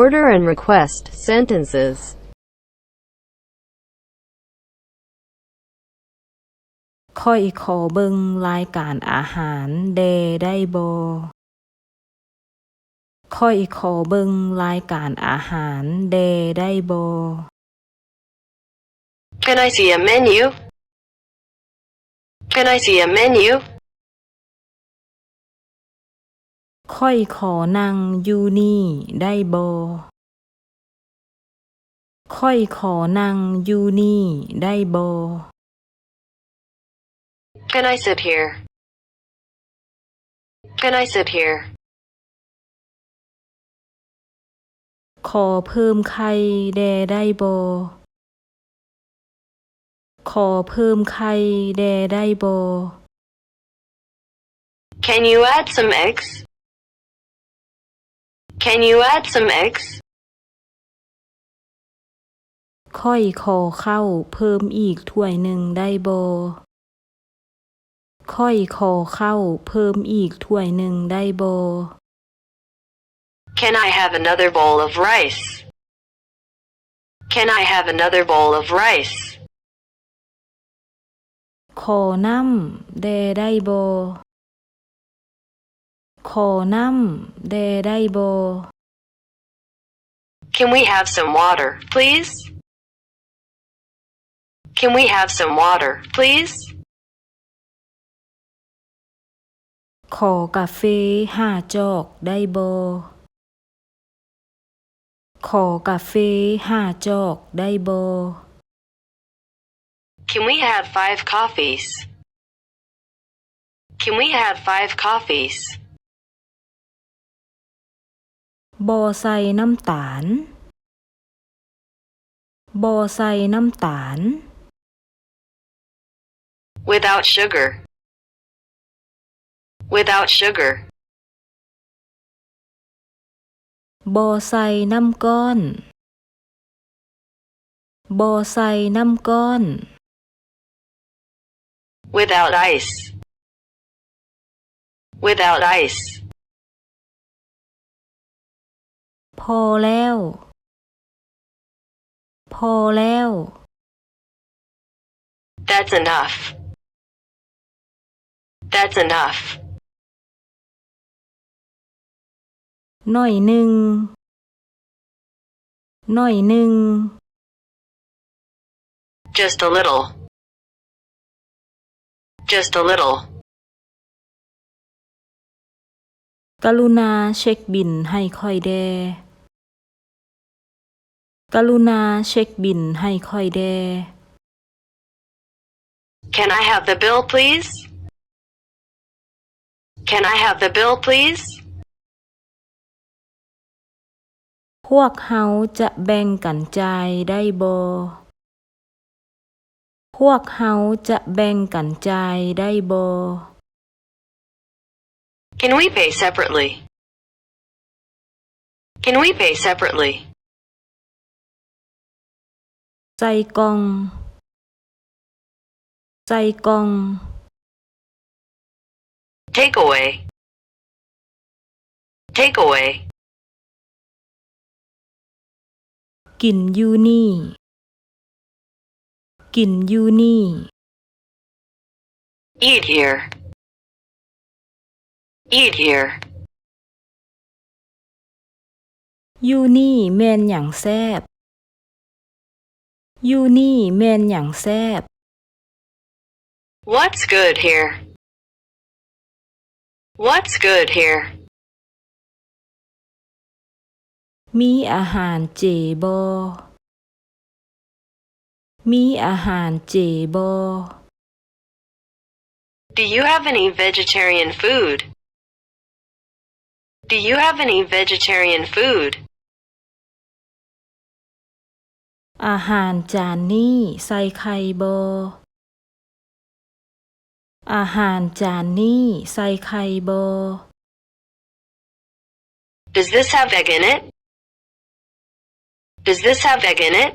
Order and request sentences. ຂ້ອຍຂໍເບິ່ງລາຍການອາຫານແດ່ໄດ້ບໍ່? ຂ້ອຍຂໍເບິ່ງລາຍການອາຫານແດ່ໄດ້ບໍ່? Can I see a menu? Can I see a menu? ຂ້ອຍຂໍນັ່ງຢູ່ນີ້ໄດ້ບໍ່? ຂ້ອຍຂໍນັ່ງຢູ່ນີ້ໄດ້ບໍ່? Can I sit here? Can I sit here? ຂໍເພີ່ມໄຂ່ແດ່ໄດ້ບໍ່? ຂໍເພີ່ມໄຂ່ແດ່ໄດ້ບໍ່? Can you add some eggs? Can you add some eggs? ຂ້ອຍຂໍເຂົ້າເພີ່ມອີກຖ້ວຍໜຶ່ງໄດ້ບໍ່? ຂ້ອຍຂໍເຂົ້າເພີ່ມອີກຖ້ວຍໜຶ່ງໄດ້ບໍ່? Can I have another bowl of rice? Can I have another bowl of rice? ຂໍນ້ຳແດ່ໄດ້ບໍ່? ຂໍນ້ຳແດ່ໄດ້ບໍ່? Can we have some water, please? Can we have some water, please? ຂໍກາເຟຫ້າຈອກໄດ້ບໍ່? ຂໍກາເຟຫ້າຈອກໄດ້ບໍ່? Can we have five coffees? Can we have five coffees? ບໍ່ໃສ່ນ້ຳຕານ. ບໍ່ໃສ່ນ້ຳຕານ. Without sugar. Without sugar. ບໍ່ໃສ່ນ້ຳກ້ອນ. ບໍ່ໃສ່ນ້ຳກ້ອນ. Without ice. Without ice. ພໍແລ້ວ. ພໍແລ້ວ. That's enough. That's enough. ໜ້ອຍໜຶ່ງ. ໜ້ອຍໜຶ່ງ. Just a little. Just a little. ກະລຸນາເຊັກບິນໃຫ້ຂ້ອຍແດ່. ກະລຸນາເຊັກບິນໃຫ້ຂ້ອຍແດ່. Can I have the bill, please? Can I have the bill, please? ພວກເຮົາຈະແບ່ງກັນຈ່າຍໄດ້ບໍ່? ພວກເຮົາຈະແບ່ງກັນຈ່າຍໄດ້ບໍ່? Can we pay separately? Can we pay separately? ໃສ່ກ່ອງ. ໃສ່ກ່ອງ. Take away. Take away. ກິນຢູ່ນີ້. ກິນຢູ່ນີ້. Eat here. Eat here. ຢູ່ນີ້ແມ່ນຫຍັງແຊບ? ຢູ່ນີ້ແມ່ນຫຍັງແຊບ? What's good here? What's good here? ມີອາຫານເຈບໍ່? ມີອາຫານເຈບໍ່? Do you have any vegetarian food? Do you have any vegetarian food? ອາຫານຈານນີ້ໃສ່ໄຂ່ບໍ່? ອາຫານຈານນີ້ໃສ່ໄຂ່ບໍ່? Does this have egg in it? Does this have egg in it?